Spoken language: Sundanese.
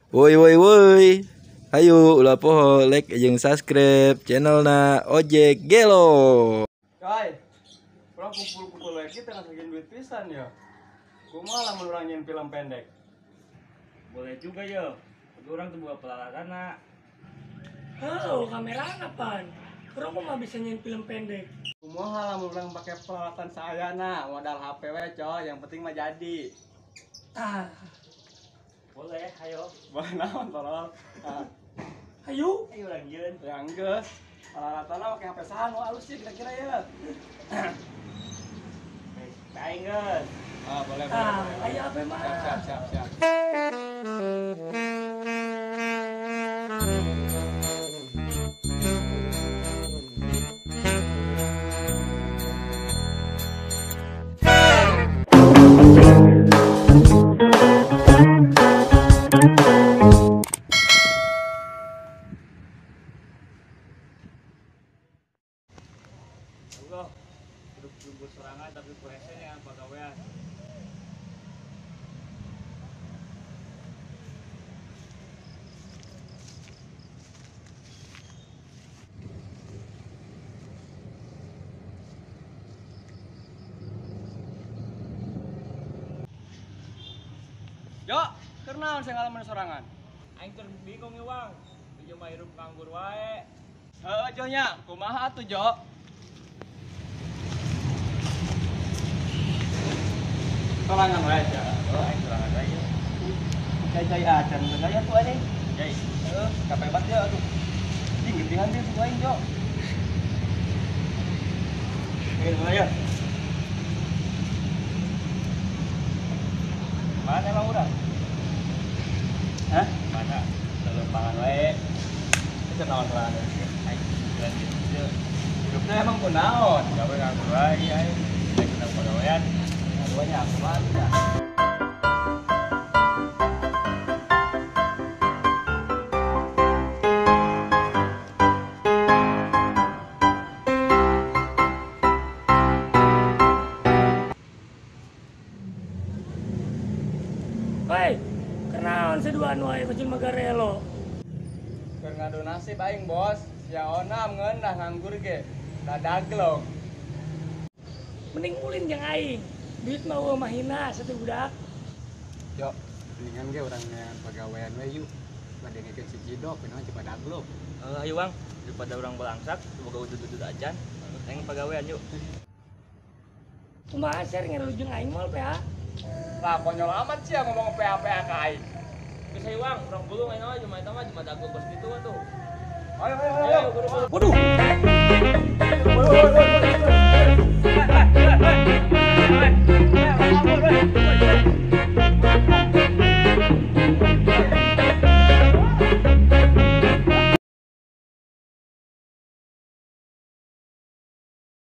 Woi woi woi. Hayu ulah poho like jeung subscribe channelna Ojek Gelo. Coy, urang kumpul-kumpul lagi tengah segini duit pisan ya. Kumaha lamun urang nyeun film pendek? Boleh juga yo. Tapi urang tuh buka peralatanna. Halo, kamera apaan? Urang kok mah bisa nyeun film pendek? Kumaha lamun urang pake peralatan saayana, modal HP we coy, yang penting mah jadi. Ah. Boleh, ayo. Boleh naon tolol. Ah. Ayo. Ayo urang yeun. Ya geus. Peralatanna pake HP saha nu alus sih kira-kira ya. Aing geus. Ah, boleh, boleh. Ah, boleh. Ayo HP mah. Siap, siap, siap, siap. Allah, hidup tunggu serangan tapi kuresen yang pegawaian. Yo, kenaon sing ngalaman sorangan? Aing keur bingung ieu, Wang. Ieu mah hirup nganggur wae. Heeh, Jo nya, kumaha atuh, Jo? Sorangan wae, Jo. Oh, aing sorangan wae ieu. Cai-cai acan teu gaya tuh anjing. Jai. Heeh, capek banget ya aduh. Anjing gentihan dia tuh aing, Jo. Ayo, mulai ya. Mana emang urang? Hah? Mana? Lempangan wae. Itu naon sorangan? Aing jalan gitu. Hidupnya emang kunaon? Gawe nganggur wae aing. Aing kena pegawaian. Aduhnya aku mah ya. Woi, kenaon seduaan wae kucing magarelo. Keur ngadu nasib aing, Bos. Sia onam ngeunah nganggur ge. Dadaglog. Mending ulin jeung aing. Duit mah eueuh mah hina satu budak. Yo, mendingan ge urang neangan pagawean we yuk. Ngadengekeun si Jidok, kunaon coba daglog. Ayo Wang, daripada urang balangsak, boga udud-udud acan. Aing pagawean yuk. Kumaha ser ngarujung aing moal PA? Lah konyol amat sih yang ngomong PA-PA ka aing. Geus ayo Wang, urang gulung ayeuna mah cuma eta mah cuma daglog kos kitu atuh. Ayo, ayo, ayo. Ayo, buru-buru. Waduh.